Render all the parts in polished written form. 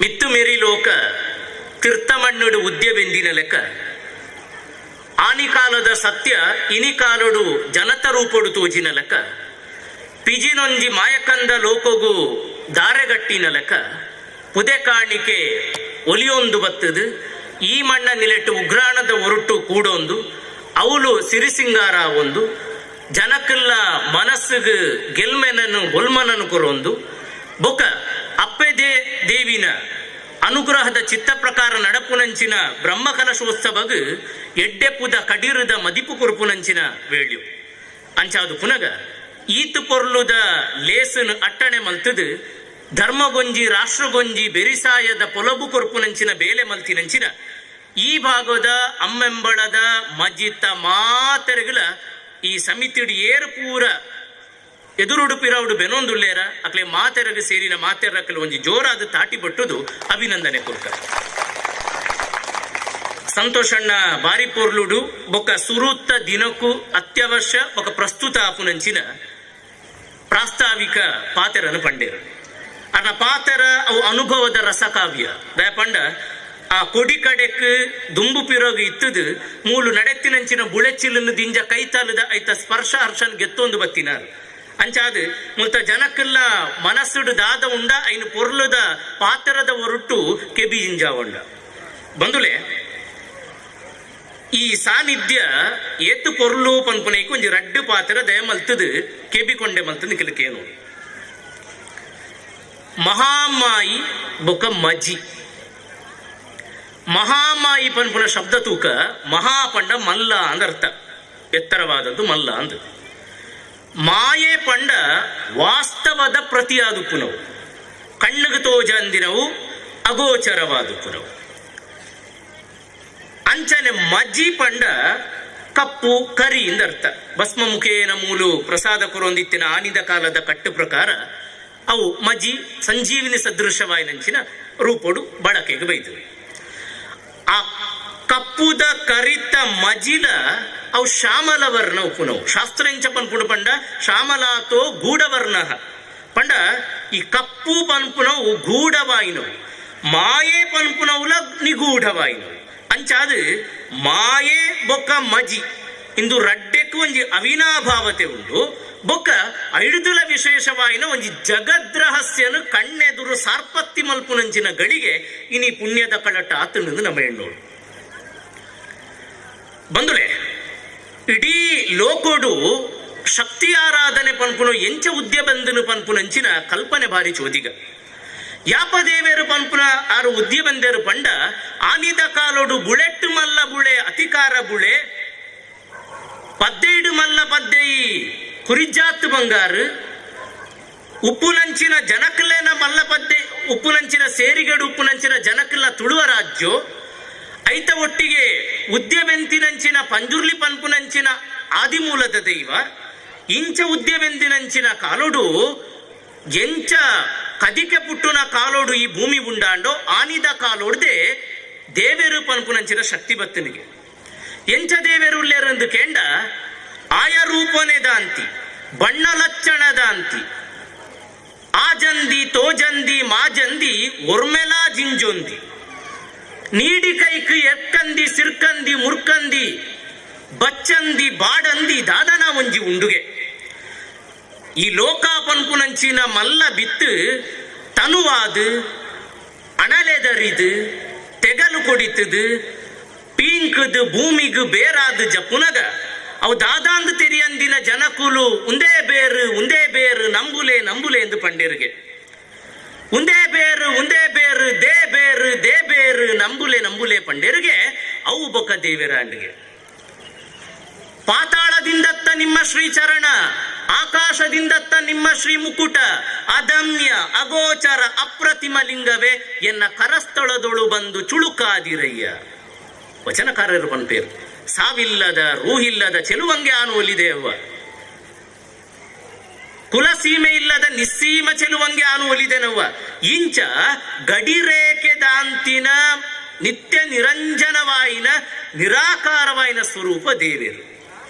ಮಿತ್ತು Mary ಲೋಕ ತಿರ್ತಮಣ್ಣುಡು ಉದ್ಯವೆಂದಿನ ಲೆಕ್ಕ ಆನಿಕಾಲದ ಸತ್ಯ ಇನಿಕಾಲಡು ಜನತ ರೂಪೊಡು ತೋಜಿನ ಲೆಕ್ಕ ಪಿಜಿನೊಂಜಿ ಮಾಯಕಂದ ಲೋಕಗು ದಾರೆಗಟ್ಟಿನ ಲೆಕ್ಕ ಪುದೆ ಕಾಣಿಕೆ ಒಲಿಯೊಂದು ಬತ್ತದು ಈ ಮಣ್ಣ ನಿಲೆಟ್ಟು ಉಗ್ರಾಣದ ಒರಟು ಕೂಡೊಂದು ಅವಳು ಸಿರಿಸಿಂಗಾರ ಒಂದು ಜನಕ್ಕೆಲ್ಲ ಮನಸ್ಸಿಗೆ ಗೆಲ್ಮೆನನ್ನು ಒಲ್ಮನನ್ನು ಕೊರೊಂದು ಬೊಕ ಅಪ್ಪೆದೇ ದೇವಿನ ಅನುಗ್ರಹದ ಚಿತ್ತ ಪ್ರಕಾರ ನಡಪುನಂಚಿನ ಬ್ರಹ್ಮಕಲಶೋತ್ಸವಗ್ ಎಡ್ಡೆಪುದ ಕಡಿರುದ ಮದಿಪು ಕೊರುಪುನಂಚಿನ ವೇಳ್ಯು ಅಂಚಾದು ಪುನಗ ಈತು ಪೊರ್ಲುದ ಲೇಸನ್ ಅಟ್ಟಣೆ ಮಲ್ತದು ಧರ್ಮಗೊಂಜಿ ರಾಷ್ಟ್ರಗೊಂಜಿ ಬೆರಿಸಾಯದ ಪೊಲಬು ಕೊರ್ಪುನಂಚಿನ ಬೇಲೆ ಮಲ್ತಿನಂಚಿನ ಈ ಭಾಗದ ಅಮ್ಮೆಂಬಳದ ಮಜಿತ ಮಾತೆರೆಗಳ ಈ ಸಮಿತಿಡು ಏರು ಪೂರ ಎದುರುಡು ಪಿರವುಡು ಬೆನೊಂದುಲ್ಲೇರ ಅಕ್ಲೆ ಮಾತೆರಗ ಸೇರಿನ ಮಾತೆರಕಲು ಒಂಜಿ ಜೋರಾದ ತಾಟಿ ಬಟ್ಟುದು ಅಭಿನಂದನೆ ಕೊರ್ಕ. ಸಂತೋಷಣ್ಣ ಬಾರಿ ಪೊರ್ಲುಡು ಬೊಕ್ಕ ಸುರುತ್ತ ದಿನಕ್ಕೂ ಅತ್ಯವಶ್ಯ ಬೊಕ್ಕ ಪ್ರಸ್ತುತ ಆಪುನಂಚಿನ ಪ್ರಾಸ್ತಾವಿಕ ಪಾತೆರನು ಪಂಡೇರು. ಅರ್ನ ಪಾತೆರ ಅವು ಅನುಭವದ ರಸಕಾವ್ಯ ದಯಪಂಡ ಆ ಕೊಡಿ ಕಡೆಕ್ ದುಂಬು ಪಿರೋಗು ಇತ್ತದು ಮೂಲು ನಡೆತ್ತಿನಂಚಿನ ಬುಳೆಚಿಲನ್ನು ದಿಂಜ ಕೈತಾಲದ ಐತ ಸ್ಪರ್ಶ ಹರ್ಷನ್ ಗೆತ್ತೊಂದು ಬತ್ತಿನಾರ್. ಅಂಚಾದು ಮುಲ್ತ ಜನಕ್ಕೆಲ್ಲ ಮನಸ್ಸುಡು ದಾದ ಉಂಡ ಐನು ಪೊರ್ಲುದ ಪಾತೆರದ ಒರಟು ಕೆಬಿ ಜಿಂಜಾವಂಡ ಬಂದುಲೆ ಈ ಸಾನ್ನಿಧ್ಯ ಏತು ಪೊರ್ಲು ಪನ್ಪುನೈಕು ಒಂಜಿ ರಡ್ಡು ಪಾತ್ರ ದಯ ಮಲ್ತದು ಕೆಬಿ ಕೊಂಡೆ ಮಲ್ತದು ಕೆಲಕೇನು ಮಹಾಮಾಯಿ ಬೊಕ ಮಜಿ. ಮಹಾಮಾಯಿ ಪನ್ಪುನ ಶಬ್ದ ತೂಕ ಮಹಾಪಂಡ ಮಲ್ಲ ಅಂದ ಅರ್ಥ, ಎತ್ತರವಾದದ್ದು ಮಲ್ಲ ಅಂದ. ಮಾಯೆ ಪಂಡ ವಾಸ್ತವದ ಪ್ರತಿಯಾದ ಪುನವು, ಕಣ್ಣಿಗೆ ತೋಜಂದಿನವು ಅಗೋಚರವಾದ ಪುನವು. ಅಂಚನೆ ಮಜ್ಜಿ ಪಂಡ ಕಪ್ಪು ಕರಿ ಎಂದ ಅರ್ಥ. ಭಸ್ಮ ಮುಖೇನ ಮೂಲು ಪ್ರಸಾದ ಕೊರೊಂದಿತ್ತಿನ ಆನಿದ ಕಾಲದ ಕಟ್ಟು ಪ್ರಕಾರ ಅವು ಮಜಿ ಸಂಜೀವಿನಿ ಸದೃಶವಾಯಿನಂಚಿನ ರೂಪೋಡು ಬಳಕೆಗೆ ಬೈದು. ಆ ಕಪ್ಪುದ ಕರಿತ ಮಜಿಲ ಅವು ಶ್ಯಾಮಲವರ್ಣ ಉಪ್ಪುನವು. ಶಾಸ್ತ್ರ ಎಂಚ ಪನ್ಪುಡು ಪಂಡ ಶ್ಯಾಮಲಾತೋ ಗೂಢವರ್ಣ ಪಂಡ ಈ ಕಪ್ಪು ಪನ್ಪುನವು ಗೂಢವಾಯಿನವು, ಮಾಯೆ ಪನ್ಪುನವುಲ ನಿಗೂಢವಾಯಿನವು. ಅಂಚಾದು ಮಾಯೆ ಬೊಕ್ಕ ಮಜಿ ಇಂದು ರಡ್ಡೆಕ್ಕು ಒಂಜಿ ಅವಿನಾಭಾವತೆ ಉಂಡು. ಬೊಕ್ಕ ಐಡುದುಲ ವಿಶೇಷವಾಯಿನ ಒಂಜಿ ಜಗದ್ರಹಸ್ಯನು ಕಣ್ಣೆದುರು ಸಾರ್ಪತ್ತಿ ಮಲ್ಪುನಂಚಿನ ಗಳಿಗೆ ಇನಿ ಪುಣ್ಯದ ಕಳಟ ಆತನಂದು ನಮ್ಮ ಹೆಣ್ಣೋಳು ಬಂದುಲೆ. ಇಡೀ ಲೋಕೋಡು ಶಕ್ತಿ ಆರಾಧನೆ ಪನ್ಪುನು ಎಂಚ ಉದ್ಯ ಬಂದನು ಪನ್ಪುನಂಚಿನ ಕಲ್ಪನೆ ಭಾರಿ ಚೋದಿಗ. ಯಾಪದೇವೇರು ಪನ್ಪುನ ಆರು ಉದ್ಯ ಬಂದೇರು ಪಂಡ ಆನಿದ ಕಾಲೋಡು ಬುಳೆಟ್ಟು ಮಲ್ಲ ಬುಳೆ ಅತಿಕಾರ ಬುಳೆ ಪದ್ದೆಯ್ಡು ಮಲ್ಲ ಪದ್ದೆಯಿ ಕುರಿಜಾತ್ ಬಂಗಾರು ಉಪ್ಪುನಂಚಿನ ಜನಕ್ಲೇನ ಮಲ್ಲ ಪದ್ದೆ ಉಪ್ಪುನಂಚಿನ ಸೇರಿಗಡು ಉಪ್ಪುನಂಚಿನ ಜನಕ್ಲ ತುಳುವ ರಾಜ್ಯೋ ಐತ ಒಟ್ಟಿಗೆ ಉದ್ಯವೆಂತಿನಂಚಿನ ಪಂಜುರ್ಲಿ ಪನ್ಪುನಂಚಿನ ಆದಿಮೂಲದ ದೈವ ಇಂಚ ಉದ್ಯವೆಂದಿನಂಚಿನ ಕಾಲೋಡು ಎಂಚ ಕದಿಕೆ ಪುಟ್ಟುನ ಕಾಲೋಡು ಈ ಭೂಮಿ ಉಂಡಾಂಡೋ ಆನಿದ ಕಾಲೋಡ್ದೆ ದೇವೇರು ಪನ್ಪುನಂಚಿನ ಶಕ್ತಿ ಬತ್ತನಿಗೆ. ಎಂಚ ದೇವೇರು ಉಲ್ಲೇರೆಂದು ಕೇಂಡ ಆಯ ರೂಪನೆ ದಾಂತಿ ಬಣ್ಣ ಲಚ್ಚಣ ದಾಂತಿ ಆಜಂದಿ ತೋಜಂದಿ ಮಾಜಂದಿ ಒರ್ಮೆಲಾ ಜಿಂಜೊಂದಿ ನೀಡಿ ಕೈಕ್ ಎಕ್ಕಂದಿ ಸಿರ್ಕಂದಿ ಮುರ್ಕಂದಿ ಬಚ್ಚಂದಿ ಬಾಡಂದಿ ದಾದನ ಒಂಜಿ ಉಂಡುಗೆ. ಈ ಲೋಕ ಪನ್ಪುನಂಚಿನ ಮಲ್ಲ ಬಿತ್ತು ತನುವಾದು ಅಣಲೆದರಿದು ತೆಗಲು ಕೊಡಿತದು ಪೀಂಕದು ಭೂಮಿಗು ಬೇರಾದ ಜಪುನಗ ಅವು ದಾದಾಂದು ತೆರಿಯಂದಿನ ಜನಕುಲು ಉಂದೇ ಬೇರು ಉಂದೇ ಬೇರು ನಂಬುಲೆ ನಂಬುಲೆ ಎಂದು ಪಂಡೇರಿಗೆ. ಉಂದೇ ಬೇರು ಉಂದೇ ಬೇರು they ಬೇರು they ಬೇರು ನಂಬುಲೆ ನಂಬುಲೆ ಪಂಡೇರಿಗೆ ಅವು ಬೊಕ್ಕ ದೇವಿರಾಂಡಿಗೆ. ಪಾತಾಳದಿಂದತ್ತ ನಿಮ್ಮ ಶ್ರೀಚರಣ, ಆಕಾಶದಿಂದತ್ತ ನಿಮ್ಮ ಶ್ರೀ ಮುಕುಟ, ಅದಮ್ಯ ಅಗೋಚರ ಅಪ್ರತಿಮ ಲಿಂಗವೇ ಎನ್ನ ಕರಸ್ಥಳದೊಳು ಬಂದು ಚುಳುಕಾದಿರಯ್ಯ. ವಚನಕಾರರು ಪನ್ಪೇರು ಸಾವಿಲ್ಲದ ರೂಹಿಲ್ಲದ ಚೆಲುವಂಗೆ ಆನು ಒಲಿದೆಯವ್ವ, ಕುಲಸೀಮೆ ಇಲ್ಲದ ನಿಸ್ಸೀಮ ಚೆಲುವಂಗೆ ಆನು ಒಲಿದೆನವ್ವ. ಇಂಚ ಗಡಿರೇಖೆ ದಾಂತಿನ ನಿತ್ಯ ನಿರಂಜನವಾಯಿನ ನಿರಾಕಾರವಾಯಿನ ಸ್ವರೂಪ ದೇವೇರು.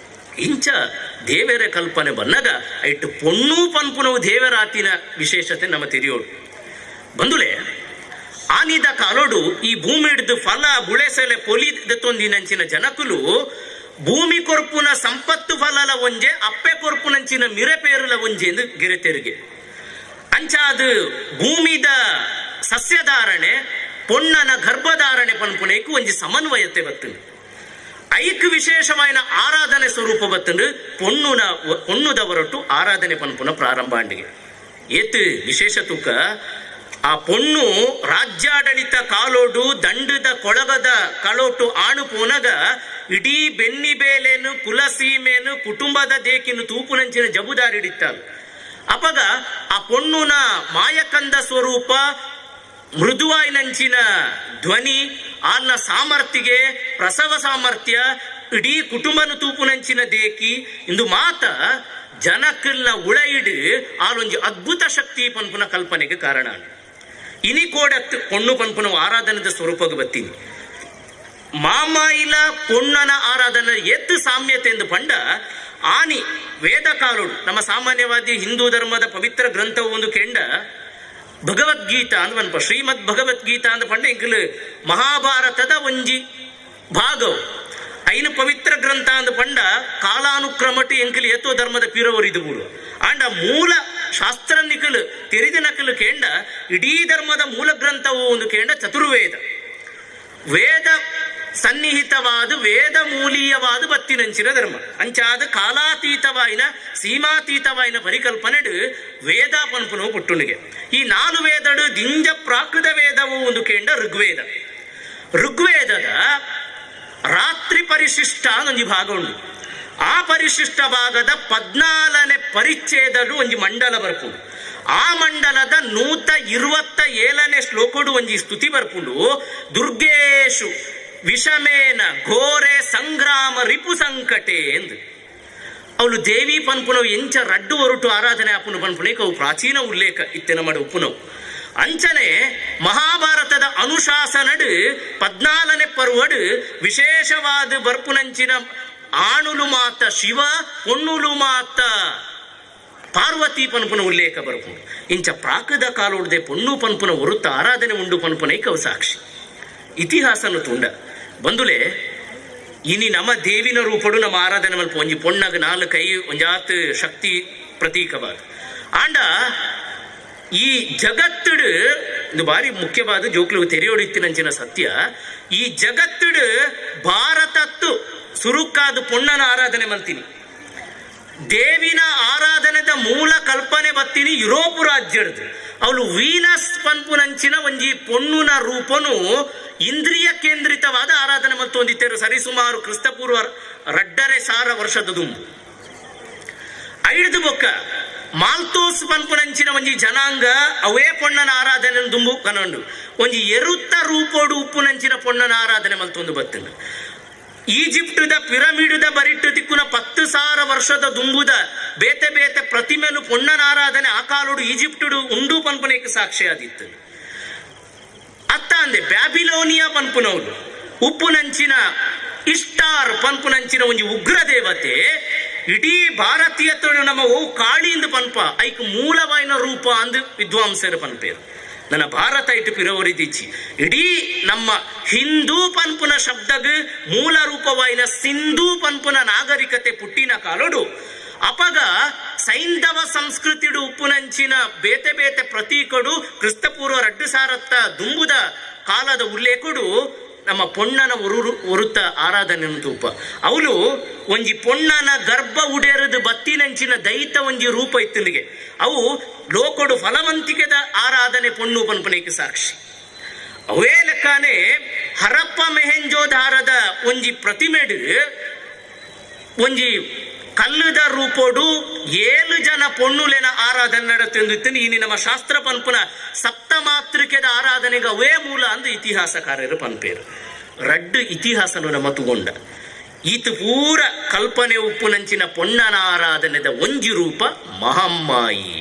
ಇಂಚ ದೇವರ ಕಲ್ಪನೆ ಬನ್ನಗ ಇಟ್ಟು ಪೊಣ್ಣು ಪನ್ಪುನವು ದೇವರಾತಿನ ವಿಶೇಷತೆ ನಮ್ಮ ತೆರಿಯೋಳು. ಬಂದುಲೆ ಆನಿದ ಕಾಲೋಡು ಈ ಭೂಮಿ ಹಿಡಿದು ಫಲ ಬುಳೆಸಲೆ ಪೊಲಿ ದತ್ತೊಂದಿನಂಚಿನ ಜನಕುಲು ಭೂಮಿ ಕೊರ್ಪುನ ಸಂಪತ್ತು ಫಲಲ ಒಂಜೆ ಅಪ್ಪೆ ಕೊರ್ಪುನಂಚಿನ ಮಿರೆಪೇರುಲ ಒಂಜೆ ಎಂದು ಗೆರೆತೆರಿಗೆ. ಅಂಚಾದ ಭೂಮಿದ ಸಸ್ಯಧಾರಣೆ ಪೊಣ್ಣನ ಗರ್ಭಧಾರಣೆ ಪನ್ಪುನೇಕು ಒಂಜಿ ಸಮನ್ವಯತೆ ಬತ್ತುಂಡು. ಐಕ್ ವಿಶೇಷವಾಯಿನ ಆರಾಧನೆ ಸ್ವರೂಪ ಬತ್ತುಂಡು. ಪೊಣ್ಣುನ ಪೊಣ್ಣುದ ಹೊರಟು ಆರಾಧನೆ ಪನ್ಪುನ ಪ್ರಾರಂಭ ಅಂಡಿಗೆ ಏತ್ ವಿಶೇಷ ತೂಕ. ಆ ಪೊಣ್ಣು ರಾಜ್ಯಾಡಳಿತ ಕಾಲೋಡು ದಂಡದ ಕೊಳಗದ ಕಳೋಟು ಆಣು ಪೋನಗ ಇಡೀ ಬೆನ್ನಿ ಬೇಲೇನು ಕುಲಸೀಮೇನು ಕುಟುಂಬದ ದೇಕಿನು ತೂಪುನಂಚಿನ ಜಬುದಾರಿ ಹಿಡಿತಾಳು. ಅಪಗ ಆ ಪೊಣ್ಣುನ ಮಾಯಕಂದ ಸ್ವರೂಪ ಮೃದುವಾಯಿನಂಚಿನ ಧ್ವನಿ ಆಲ್ನ ಸಾಮರ್ಥ್ಯಗೆ ಪ್ರಸವ ಸಾಮರ್ಥ್ಯ ಇಡೀ ಕುಟುಂಬನ ತೂಪುನಂಚಿನ ದೇಕಿ ಇಂದು ಮಾತ ಜನಕಲ್ನ ಉಳೈಡು ಆಲೊಂಜಿ ಅದ್ಭುತ ಶಕ್ತಿ ಪನ್ಪುನ ಕಲ್ಪನೆಗೆ ಕಾರಣ. ಇನಿ ಕೋಡತ್ ಪೊಣ್ಣು ಪನ್ಪುನ ಆರಾಧನೆದ ಸ್ವರೂಪಕ್ಕೆ ಬತ್ತೀನಿ. ಮಾಮಾಯಿಲ ಪೊಣ್ಣನ ಆರಾಧನೆ ಎತ್ತು ಸಾಮ್ಯತೆ ಎಂದು ಪಂಡ ಆನಿ ವೇದ ಕಾಲೋಡು ನಮ್ಮ ಸಾಮಾನ್ಯವಾದಿ ಹಿಂದೂ ಧರ್ಮದ ಪವಿತ್ರ ಗ್ರಂಥವು ಒಂದು ಕೆಂಡ ಭಗವದ್ಗೀತಾ ಅಂದ್ ಪನ್ಪ ಶ್ರೀಮದ್ ಭಗವದ್ಗೀತಾ ಅಂದ್ ಪಂಡ ಎಂಕಲು ಮಹಾಭಾರತದ ಒಂಜಿ ಭಾಗವು ಐನು ಪವಿತ್ರ ಗ್ರಂಥ ಅಂದ್ ಪಂಡ ಕಾಲಾನುಕ್ರಮಟಿ ಎಂಕಲು ಏತೋ ಧರ್ಮದ ಪಿರವರಿದು ಬೂಡು. ಆಂಡ ಮೂಲ ಶಾಸ್ತ್ರ ನಿಕಲು ತೆರಿದ ನಕಲು ಕೇಂಡ ಇಡೀ ಧರ್ಮದ ಮೂಲ ಗ್ರಂಥವು ಒಂದು ಕೇಂಡ ಚತುರ್ವೇದ ವೇದ ಸನ್ನಿಹಿತವಾದ ವೇದ ಮೂಲೀಯವಾದ ಬತ್ತಿನಂಚಿನ ಧರ್ಮ. ಅಂಚಾದ ಕಾಲಾತೀತವಾಯಿನ ಸೀಮಾತೀತವಾಯಿನ ಪರಿಕಲ್ಪನೆಡು ವೇದ ಪನ್ಪುನವು ಪುಟ್ಟುನಿಗೆ. ಈ ನಾಲು ವೇದಡು ದಿಂಜ ಪ್ರಾಕೃತ ವೇದವು ಒಂದು ಕೇಂಡ ಋಗ್ವೇದ. ಋಗ್ವೇದದ ರಾತ್ರಿ ಪರಿಶಿಷ್ಟ ಒಂಜಿ ಭಾಗ ಉಂಡು. ಆ ಪರಿಶಿಷ್ಟ ಭಾಗದ 14ನೇ ಪರಿಚ್ಛೇದಡು ಒಂಜಿ ಮಂಡಲ ಬರ್ಪುಂಡು. ಆ ಮಂಡಲದ 127ನೇ ಶ್ಲೋಕಡು ಒಂಜಿ ಸ್ತುತಿ ಬರ್ಪುಂಡು. ದುರ್ಗೇಶು ವಿಷಮೇನ ಘೋರೆ ಸಂಗ್ರಾಮ ರಿಪು ಸಂಕಟೆ ಎಂದು ಅವಳು ದೇವಿ ಪನ್ಪುನವು ಎಂಚ ರಡ್ಡು ಒರಟು ಆರಾಧನೆ ಆಪುನು ಪನ್ಪುನೇಕ ಅವು ಪ್ರಾಚೀನ ಉಲ್ಲೇಖ ಇತ್ತಿನ ಮಾಡ ಉಪ್ಪುನವು. ಅಂಚನೆ ಮಹಾಭಾರತದ ಅನುಶಾಸನಡು 14ನೇ ಪರ್ವಡು ವಿಶೇಷವಾದ ಬರ್ಪುನಂಚಿನ ಆಣುಲು ಮಾತ ಶಿವ ಪೊಣ್ಣುಲು ಮಾತ ಪಾರ್ವತಿ ಪನ್ಪುನ ಉಲ್ಲೇಖ ಬರ್ಪುಂಡು. ಇಂಚ ಪ್ರಾಕೃತ ಕಾಲೋಡ್ದೆ ಪೊಣ್ಣು ಪನ್ಪುನ ಒರುತ್ತ ಆರಾಧನೆ ಉಂಡು ಪನ್ಪುನೈಕ ಅವು ಸಾಕ್ಷಿ ಇತಿಹಾಸನು ತುಂಡ. ಬಂದುಲೆ ಇನಿ ನಮ್ಮ ದೇವಿನ ರೂಪಡು ನಮ್ಮ ಆರಾಧನೆ ಮಲ್ಪ ಒಂಜಿ ಪೊಣ್ಣಗ ನಾಲ್ಕು ಕೈ ಒಂಜಾತ್ ಶಕ್ತಿ ಪ್ರತೀಕವಾದ. ಆಂಡ ಈ ಜಗತ್ತುಡು ಇದು ಭಾರಿ ಮುಖ್ಯವಾದ ಜೋಕ್ಲು ತೆರೆಯೋಡಿತ್ತಿನಂಚಿನ ಸತ್ಯ. ಈ ಜಗತ್ತುಡು ಭಾರತತ್ತು ಸುರುಕಾದ ಪೊಣ್ಣನ ಆರಾಧನೆ ಮಲ್ತೀನಿ. ದೇವಿನ ಆರಾಧನೆದ ಮೂಲ ಕಲ್ಪನೆ ಬತ್ತೀನಿ ಯುರೋಪ್ ರಾಜ್ಯದ. ಅವಳು ವೀನಸ್ ಪನ್ಪುನಂಚಿನ ಒಂಜಿ ಪೊಣ್ಣುನ ರೂಪನು ಇಂದ್ರಿಯ ಕೇಂದ್ರಿತವಾದ ಆರಾಧನೆ ಮತ್ತು ಹೊಂದಿತ್ತೇರು ಸರಿಸುಮಾರು ಕ್ರಿಸ್ತಪೂರ್ವ 2,500 ವರ್ಷದ ದುಂಬು. ಐದು ಬೊಕ್ಕ ಮಾಲ್ತೋಸ್ ಪನ್ಪುನಂಚಿನ ಒಂಜಿ ಜನಾಂಗ ಅವೇ ಪೊಣ್ಣನ ಆರಾಧನೆ ದುಂಬು ಕನಂಡು ಒಂಜಿ ಎರುತ್ತ ರೂಪೋಡು ಉಪ್ಪುನಂಚಿನ ಪೊಣ್ಣನ ಆರಾಧನೆ ಮಲ್ತೊಂದು ಬತ್ತಂಡು. ಈಜಿಪ್ಟದ ಪಿರಮಿಡುದ ಬರಿಟ್ಟು ತಿಕ್ಕುನ 10,000 ವರ್ಷದ ದುಂಬುದ ಬೇತೆ ಬೇತೆ ಪ್ರತಿಮೆಲು ಪೊಣ್ಣನ ಆರಾಧನೆ ಆ ಕಾಲೋಡು ಈಜಿಪ್ಟುಡು ಉಂಡು ಪನ್ಪುನೇಕ ಸಾಕ್ಷಿ ಆದಿತ್ತು. ಅತ್ತ ಅಂದೆ ಬ್ಯಾಬಿಲೋನಿಯಾ ಪನ್ಪುನವಳು ಉಪ್ಪುನಂಚಿನ ಇಷ್ಟಾರ್ ಪನ್ಪುನಂಚಿನ ಒಂಜಿ ಉಗ್ರ ದೇವತೆ ಇಡೀ ಭಾರತೀಯತೋಡು ನಮ್ಮ ಓ ಕಾಳಿಂದ ಪನ್ಪ ಐಕ್ ಮೂಲವಾಯಿನ ರೂಪ ಅಂದು ವಿದ್ವಾಂಸರು ಪನ್ಪೇರು. ನನ್ನ ಭಾರತ ಇಟ್ಟು ಪಿರವರಿದಿಚ್ಚಿ ಇಡೀ ನಮ್ಮ ಹಿಂದೂ ಪನ್ಪುನ ಶಬ್ದಗ್ ಮೂಲ ರೂಪವಾಯಿನ ಸಿಂಧೂ ಪನ್ಪುನ ನಾಗರಿಕತೆ ಪುಟ್ಟಿನ ಕಾಲೋಡು ಅಪಗ ಸೈಂಧವ ಸಂಸ್ಕೃತಿಡು ಉಪ್ಪುನಂಚಿನ ಬೇತೆ ಬೇತೆ ಪ್ರತೀಕಡು ಕ್ರಿಸ್ತಪೂರ್ವ 2,000 ದುಂಬುದ ಕಾಲದ ಉಲ್ಲೇಖಡು ನಮ್ಮ ಪೊಣ್ಣನ ಒರುತ್ತ ಆರಾಧನೆ ತೂಪ. ಅವಳು ಒಂಜಿ ಪೊಣ್ಣನ ಗರ್ಭ ಉಡೇರದು ಬತ್ತಿನಂಚಿನ ದೈತ ಒಂಜಿ ರೂಪ ಇತ್ತನಿಗೆ ಅವು ಲೋಕಡು ಫಲವಂತಿಕೆದ ಆರಾಧನೆ ಪೊಣ್ಣು ಪನ್ಪನೇಕ ಸಾಕ್ಷಿ. ಅವೇ ಲೆಕ್ಕನೆ ಹರಪ್ಪ ಮೆಹೆಂಜೋದಾರದ ಒಂಜಿ ಪ್ರತಿಮೆಡು ಒಂಜಿ ಕಲ್ಲುದ ರೂಪೋಡು 7 ಜನ ಪೊಣ್ಣುಲೆನ ಆರಾಧನೆ ನಡತೆಂದಿತ್ತು. ಈ ನಮ್ಮ ಶಾಸ್ತ್ರ ಪನ್ಪುನ ಸಪ್ತಮಾತೃಕೆದ ಆರಾಧನೆಗೆ ಅವೇ ಮೂಲ ಅಂದು ಇತಿಹಾಸಕಾರರು ಪನ್ಪೇರು. ರಡ್ಡು ಇತಿಹಾಸನು ನಮ್ಮ ತಗೊಂಡ ಈತ ಪೂರ ಕಲ್ಪನೆ ಉಪ್ಪುನಂಚಿನ ಪೊಣ್ಣನ ಆರಾಧನೆದ ಒಂಜಿ ರೂಪ ಮಹಮ್ಮಾಯಿ.